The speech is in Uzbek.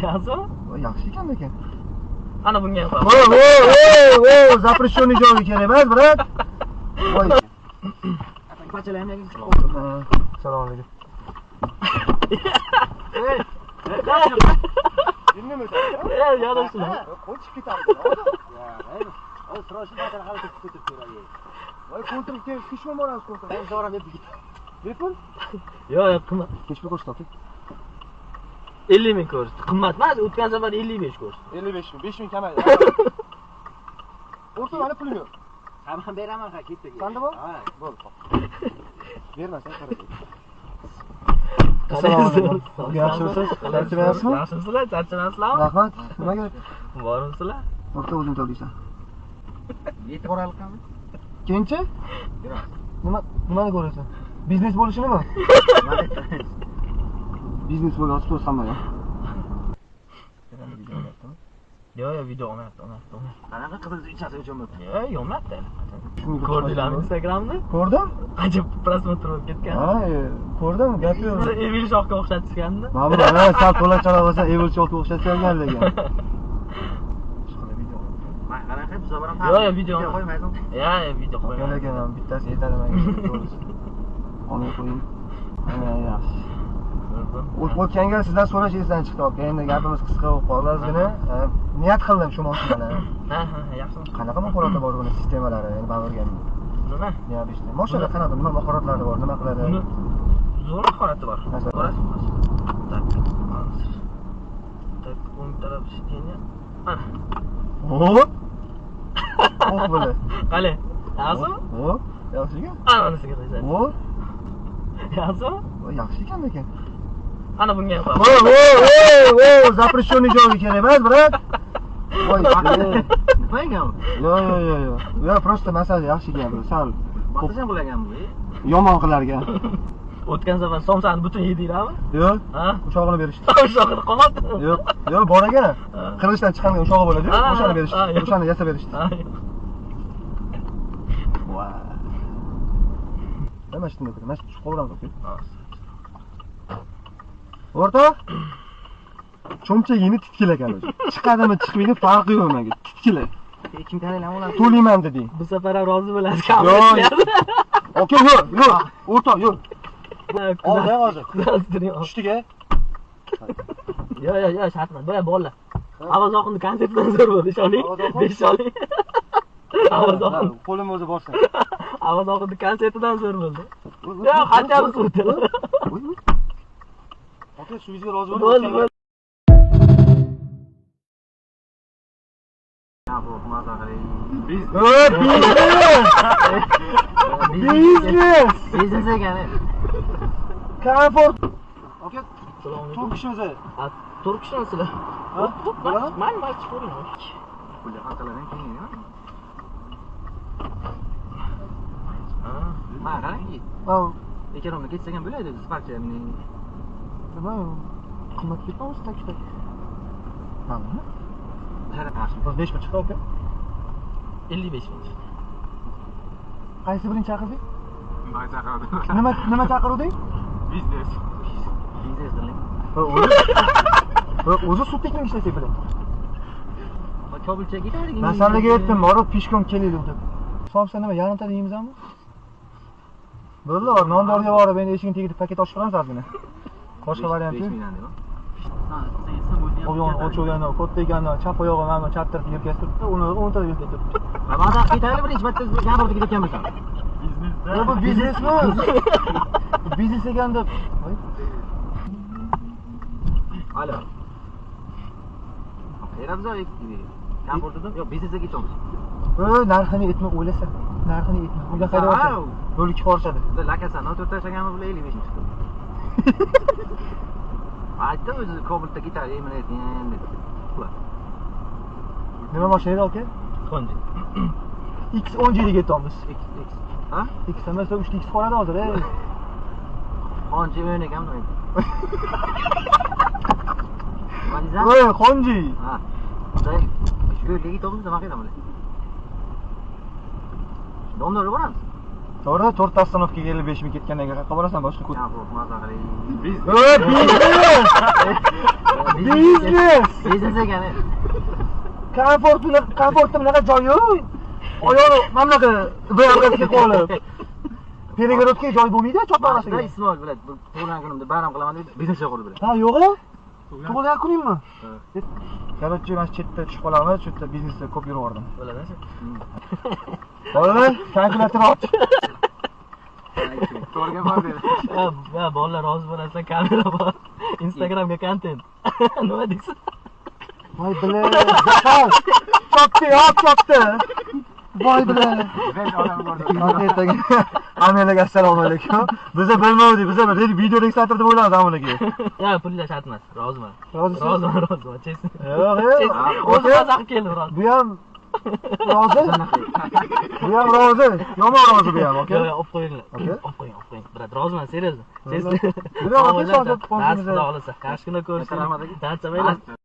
Yaxshimi? Yaxshi ekan lekin. Ana bunga ham. O, o, o, o, запрещенный joyga kerak emas, brat. Voy. Assalomu alaykum. Ey, Jinnimisan? Yadashdim. Qo'y chiqib ketadi. Ya, hozir srochni batara hali ketib beradi. Voy, kontrga pishmon boramiz kontrga. Men zo'ram deb ketdi. Bepul? Yo'q, yo'q, qimmat. Nechi pul ko'rsatdi? 50 ming ko'rsatdi. Qimmat emas, o'tgan safar 55 ko'rsatdi. 55 ming, 5 ming kamaydi. O'rta mani pulim yo'q. Hamma beraman, ha, ketdik. Sanda bor? Ha, bo'ldi. Bermasang qara. Assalomu alaykum. Yaxshimisiz? Charchamayapsizmi? Yaxshimisizlar, charchamayapsizlarmi? Rahmat. Nima gap? Bormisizlar? O'rta o'zing to'laysan. Yetib boraylikmi? Keyinchi? Nima nimani ko'rasan? Biznes bo'lishinimi? Biznes bo'lib yotib tursa hamma. Yo'q, yo'q, video olmayapti, olmayapti, olmayapti. Qanaqa qizil ichasi o'chirmabdi? Yo'q, yonmayapti hali. Ko'rdinglarmi Instagramni? Ko'rdim. Qancha просмотр bo'lib ketgan. Ha, ko'rdim, gap yo'q. Evil Shohga o'xshatishgandi. Mana bu, ha, sal to'lacharoq bo'lsa Evil Shohga o'xshatishgan lekin. Mana qanaqa biz boram. Yo'q, yo'q, video qo'ymaysan. Yo'q, yo'q, video qo'ymayman. Lekin ham bittasi yetadi menga, to'g'risi. Olmay qo'ying. Mana yaxshi. O'tgan gal sizdan so'rash esdan chiqdi aka. Endi gapimiz qisqa bo'lib qoldi ozgina. Niyat qildim shu mashinani. Ha, ha, yaxshi. Qanaqa mahorati bor buni sistemalari, ya'ni Bavargan. Nima? Необычный. Mashina qanaqa, nima mahoratlari bor, nima qiladi? Buni zo'r mahorati bor. Ko'rasizmi? Так, hozir. Так, o'ng taraf сиденье. Ana. Hop. O'q bo'ladi. Qani? Yaxshimi? Hop, yaxshi ekan. Ana unisiga qo'ysan. Hop. Yaxshimi? Yaxshi ekan lekin. Ana bunga ham. O, o, o, o, запрещенный joyga kerak emas, brat. Voy, Nima ekan u? Yo'q, yo'q, yo'q, yo'q. Yo'q, просто masaj yaxshi ekan bu, sal Massaj ham bo'lagan bu. Yomon qilar ekan. O'tgan safar somsani butun yedinglarmi? Yo'q. Ha? Ushog'ini berishdi. Ushog'ini qolmabdi. Yo'q, yo'q, bor ekan. Qirg'ichdan chiqqan ushog'i bo'ladi-yu, o'shani berishdi. Yo'q. O'shani yasab berishdi. Voy. Nima shunday qilib, mana shu qo'ldan qilib. O'rtoq, cho'mchagingni titkil ekan o'zi. Chiqadimi, chiqmaydi, farqi yo'q menga. Titkili. Kim tanaylan bo'ladi? To'layman deding. Bu safar ham rozi bo'lasiz. Yo'q. Aka, yo'q, yo'q. O'rtoq, yo'q. Oldi hozir. Tushdik a? Yo'q, yo'q, yo'q, shart emas. Boya bolalar. Avaz oxunni konsertidan zo'r bo'ldi, ishoning. 5 oling. Avaz oxun. Qo'lim o'zi borsin. Avaz oxunni konsertidan zo'r bo'ldi. Yo'q, qanchamiz o'tdi. Aka, suvingizga rozi bo'ling. Bo'ldi. Biznes! Biznes! Biznes ekan. Komfort. Aka, to'rt kishimiz. Ha, to'rt kishimisizlar? Ha? Bo'ladi? Mayli, mayli, chiqib ko'ring. Pulni xaltalardan keyin nima? Ha. Mana qarang. Ha. Ekonomda ketsak ham bo'ladi, sparkcha Nima? Qimmat ketmayapti takida. Mana. Hozir 5 ming chiqdi aka. 55 ming chiqdi. Qaysi birini chaqirding? Men chaqirdim. Nima nima chaqiruvding? Biznes. Biznes qiling. O'zi sutdekmi ishlasak biladi. Kobulcha ketaylik. Masalliga aytdim, borib pishkon kelaylik deb. Somsa nima, yarimta yeymizmi? Bo'ldi, nondorga borib endi eshigini tagida paket ochib ko'ramiz ozgina. Boshqa variant yo'q. 5 mingdan deymi? Oyoq ochilgan, katta ekan, chap oyog'i mana chap tarafga yelkasi turibdi, uni o'ng tarafga yelkasi turibdi. Mana ketaylik, birinchi marta Gamburga ketayotgan bo'lsam. Biznesda. Bu biznesmi? Biznes ekan deb. Alo. Qayerda biz Gamburgda? Yo'q, biznesga ketamiz. Narxini aytma, o'ylasa. Narxini aytma. Uyga qayda bo'lib chiqarishadi. Lakasan, 4 tashlaganmi bular 55 ming chiqdi. Aytdim o'zi Kobulda ketadi, emin deb. Nima mashina edi aka? Honda. X10 ga ketamiz. X X. Ha? X emas, 3 X qoladi hozir, ey. Honda o'yin ekanmi? Nima deysan? Voy, Honda. Ha. Shu yo'lga ketamiz, nima qilamiz? Domlaga boramiz. To'g'ri, 4 ostanovkaga 55 ming ketgandan keyin qayerga borasan boshqa? Yo'q, maza qiling. Biznes! Biznes. Biznes ekan. Komfort, komfortda bunaqa joy yo'q. Oyog'i mana bunaqa bir qolib. Перегородка joy bo'lmaydi, chop Boshida orasiga. Ismoil biladi, bu tug'ilgan kunimda bayram qilaman deb biznes qurdi biladi. Ha, yo'q-a? Tug'ilgan kuningmi? Короче, mana shu chetda tushib qolamiz, shu yerda biznesda ko'p yuraverdim. Bo'ladi. Bolalar, kalkulyator och. To'g'riga bor dedi. Ha, bolalar rozi bo'lasizlar, kamera bor. Instagramga kontent. Nima deysiz? Voy бля, Zafar! Chopdi, hop chopdi. Voy бля. Ben odam ko'rdim. Ertaga hammalarga assalomu alaykum. Biza bilmovdik, biza video registrator deb o'yladi hammalarga. Ya, pullar shart emas, roziman. Rozisiz? Roziman, roziman, честно. Yo'q, yo'q. O'zim maza qilib keldim, rozi. Bu ham rozi. Bu ham rozi. Yomon rozi bu ham, aka. Yo'q, yo'q, olib qo'yinglar. Aka? Olib qo'ying, olib qo'ying. Брат, roziman, серьезно. Честно. Yo'q, aka, sog'lik Nasib, xudo xohlasa. Yaxshi kunda ko'rishsak. Rahmat aka. Charchamanglar.